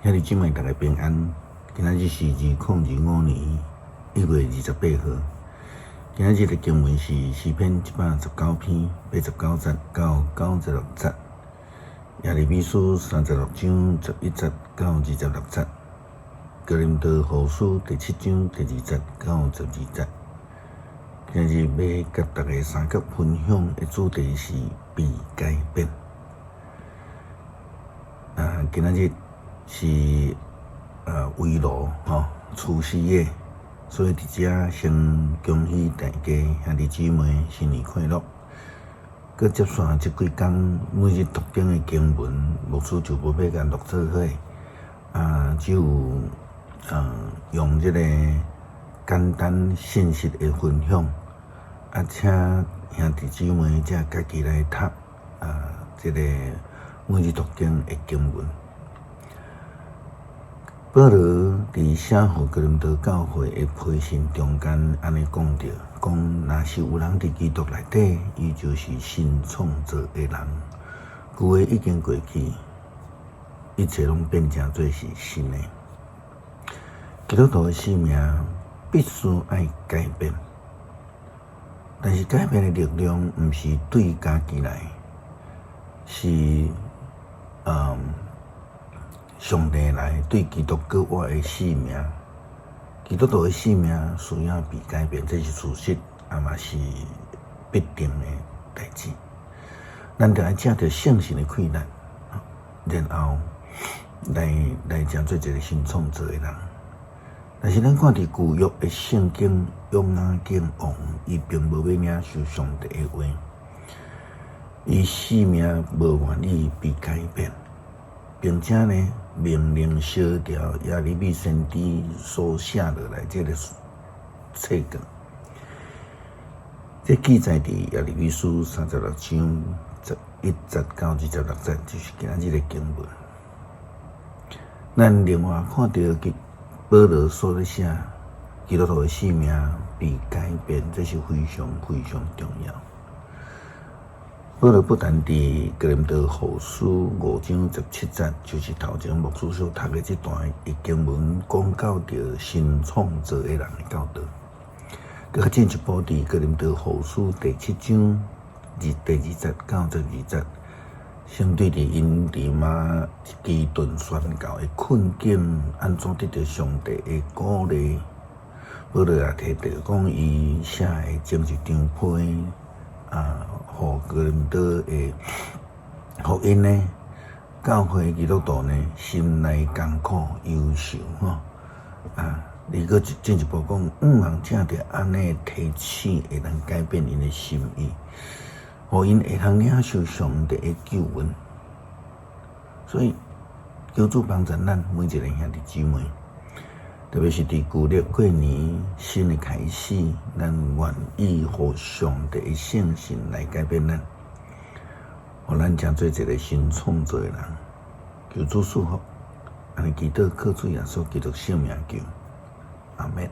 兄弟姊妹，大家平安。今仔日是2025年1月28號。今仔日的經文是詩篇119篇89節到96節，耶利米書36章11節到26節，哥林多後書第七章第2節到12節。今日欲佮大家相佮分享的主題是被改變。啊，今仔日是圍爐吼除夕夜，所以佇遮先恭喜大家兄弟姊妹新年快樂。閣接續這幾工每日讀經的經文，牧師就無欲共錄做伙，啊，只有用這個簡單信息的分享，啊，請兄弟姊妹才家己來讀啊，這個每日讀經的經文。保羅佇寫予哥林多教會的批信中間，按呢講著，講若是有人佇基督內底，伊就是新創造的人，舊的已經過去，一切攏變成做是新的。基督徒的生命必須愛改變，但是改變的力量毋是對家己來，是上帝來對基督閣活的生命，基督徒的生命需要被改變，這是事實，也嘛是必定的代誌。咱著愛藉著聖神的氣力，然後來成做一個新創造的人。但是咱看佇舊約的聖經約雅敬王，伊並無欲領受上帝的話，伊生命無願意被改變，並且呢，命令燒掉耶利米先知所寫落來這個冊卷。這記載佇耶利米書36章11節到26節，就是今仔日的經文。咱另外看著保羅所咧寫，基督徒的生命被改變，這是非常非常重要。保羅不但佇哥林多後書5章17節，就是頭前牧師所讀的這段的經文，講到著新創造的人的教導。閣較進一步，佇哥林多後書第七章第2節到12節，針對佇𪜶佇馬其頓宣教的困境，按怎得著上帝的鼓勵？保羅也提著講，伊寫的前一張批啊，予哥林多的福音呢，教會基督徒呢，心內艱苦憂愁吼啊！你閣進一步講，毋通藉著按呢提醒，會當改變𪜶的心意，予𪜶會通領受上帝的救恩。所以，求主幫助咱每一個兄弟姊妹，特別是佇舊曆過年新的開始，咱願意予上帝的聖神來改變咱，予咱成做一個新創造的人。求主賜福，按呢祈禱靠主耶穌基督聖名求，阿們。